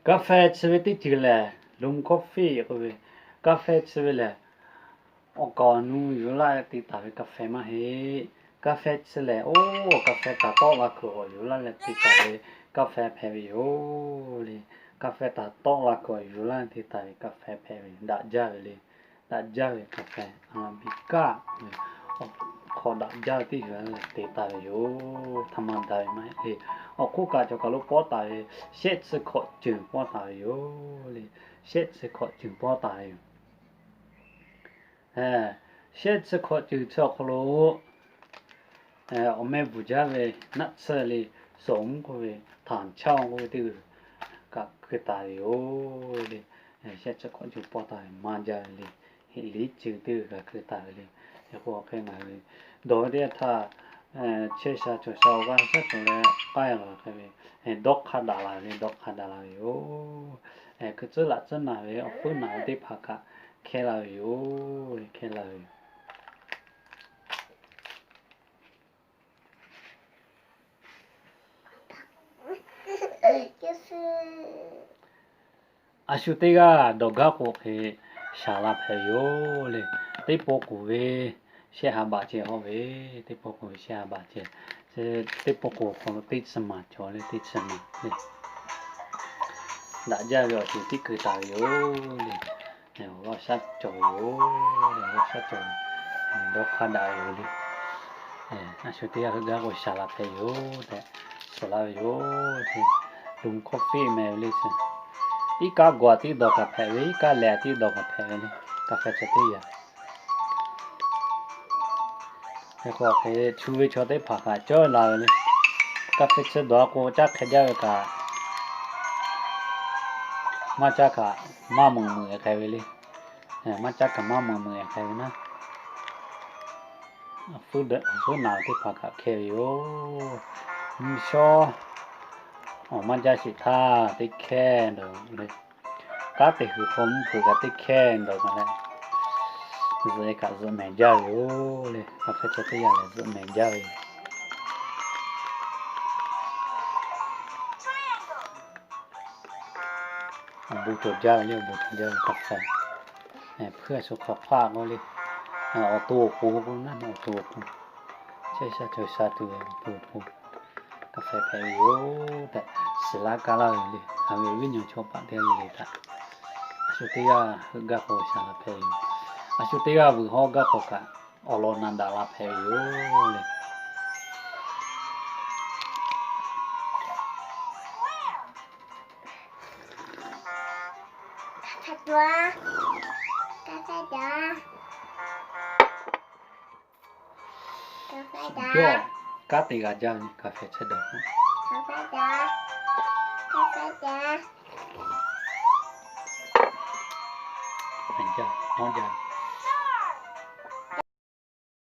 Ka feh chi ve teˇ ceuˬ lehˬ, Lum Coffee k'oˆ ve, ka feh chi ve lehˬ, awˬ kaˍ awˬ nu yuˬ laˇ te taˍ ve ka feh maˇ heˆ. Ka feh chi lehˬ, oˇ ka feh taˍ tawˆ la kuiˬ awˬ yuˬ laˇ leh te taˍ ve ka feh hpehꞈ ve yoˬ le. Ka feh taˍ tawˆ la kuiˬ awˬ yuˬ laˇ te taˍ ve ka feh hpehꞈ ve, daꞈ jaˇ ve le. Daꞈ jaˇ ve ka feh Arabica, hk'aw daꞈ jaˇ ve teˇ ceuˬ lehˬ te taˍ ve yoˬ. Htaꞈ ma daꞈ ve maˇ heˆ le. Awˬ hk'oˆ kaꞈ cawˬ kaˬ lo pawˆ taˍ ve, shehˆ chi hkawꞈ ceuˬ pawˆ taˍ ve yoˬ le. Shehˆ chi hkawꞈ ceuˬ pawˆ taˍ ve yoˬ. Shehˆ chi hkawꞈ ceuˬ chi awˬ hk'aw lo awˬ meh bvuhˬ jaˇ ve naˆ tsuhˇ le, sawˍ mvuhˇ k'oˆ ve, htaꞈ chaˇ k'oˆ ve teˇ g'uiˬ kaꞈ keu taˍ ve yoˬ le. Shehˆ chi hkawꞈ ceuˬ pawˆ taˍ ve maˇ jaˇ ve le. Heˍ liˉ ceuˬ teˇ g'uiˬ kaꞈ keu taˍ ve le. Hk'e k'o hk'e ngaˬ hui dawˬ ve teˇ yanˇ htaˇ, chehˇ sha cawˬ sha awˬ g'aˇ shaˉ cawˬ leh k'ai la hk'e ve, dawˇ hk'a daꞈ la ve le, dawˇ hk'a daꞈ la ve yoˬ. Hkui tcuhˉ laꞈ tcuhˉ naˬ ve awˬ hpfuhˇ naˬ ve teˇ hpaˍ kaꞈ hkehˇ la ve yoˬ le, hkehˇ la ve yoˬ. A shu teˇ g'aˇ dawˬ gaˇ k'o hk'e shaˍ la hpehꞈ ve yoˬ le. Teˇ pawˆ k'oˍ ve shehˆ ha baꞈ ceh hawˇ ve, teˇ pawˆ k'oˍ ve shehˆ ha baꞈ ceh, teˇ pawˆ k'oˍ hk'aw lo teˇ chi maˬ cawˬ le, teˇ chi maˬ le. Daꞈ jaˇ ve awˬ ceuˬ tiˉ keu taˍ ve yoˬ le. Awˬ g'aˇ shaˉ cawˬ ve yoˬ le, awˬ g'aˇ shaˉ cawˬ ve, dawˇ hk'a daꞈ ve yoˬ le. A shu teˇ g'aˇ heuˆ gaˇ k'o shaˍ la hpehꞈ yoˬ tehꞈ suhˍ laˇ ve yoˬ. Lum Coffee meh ve le. Iˉ kaˆ gawˬ tiˉ dawˬ kaꞈ hpehꞈ ve, iˉ kaˆ lehˬ tiˉ dawˬ kaꞈ hpehꞈ ve le. Ka feh chi teˇ yanˇ Hk'e k'o hk'e chu ve chaw teˇ hpaˍ kaꞈ cawˇ la ve le. Ka feh chi dawˬ k'o caˇ hk'e jaˇ ve kaꞈ, maˇ caˇ kaꞈ maˇ meuꞈ meuꞈ hk'e ve le. Maˇ caˇ kaꞈ maˇ meuꞈ meuꞈ hk'e ve naˉ, awˬ hpfuhˇ naˬ teˇ hpaˍ kaꞈ hkehˇ ve yoˬ. Mvuhˇ shawˉ awˬ maˇ jaˇ sheˍ htaˇ teˇ hkehˇ dawˬ le. Kanˉ te huiˬ hk'aw mvuhˇ hpeuꞈ kaꞈ teˇ hkehˇ dawˬ kaꞈ leh, zuhꞈ e kaꞈ zuhꞈ mehˍ jaˇ ve yoˬ le. Ka feh chi teˇ yanˇ lehˬ zuhꞈ mehˍ jaˇ ve yoˬ. Awˬ bon cawˬ jaˇ ve le, awˬ bon cawˬ jaˇ ve ka feh. Hpuiˇ a shu hk'aw hpaˇ k'oˆ le, awˬ to awˬ pon k'o naˉ, awˬ to awˬ pon, chehˇ sha cawˬ sha tuˬ ve awˬ to awˬ pon ka feh hpehꞈ ve yoˬ tehꞈ shiˍ laˇ kaˇ laˇ ve le. Ngaˬ hui awˬ viˉ nyi chaw paˍ teˇ g'aˇ le le htaꞈ a shu teˇ g'aˇ heuˆ gaˇ k'o shaˍ la hpehꞈ ve yoˬ. A shu teˇ g'aˇ vuiˬ hawˉ gaˇ k'o kaꞈ awˬ lawn na daꞈ la hpehꞈ ve yoˬ le. Yawˇ kanˉ te g'a jaˇ ve ka feh chi dawˬ k'o, mehˍ jaˇ, mawˇ jaˇ.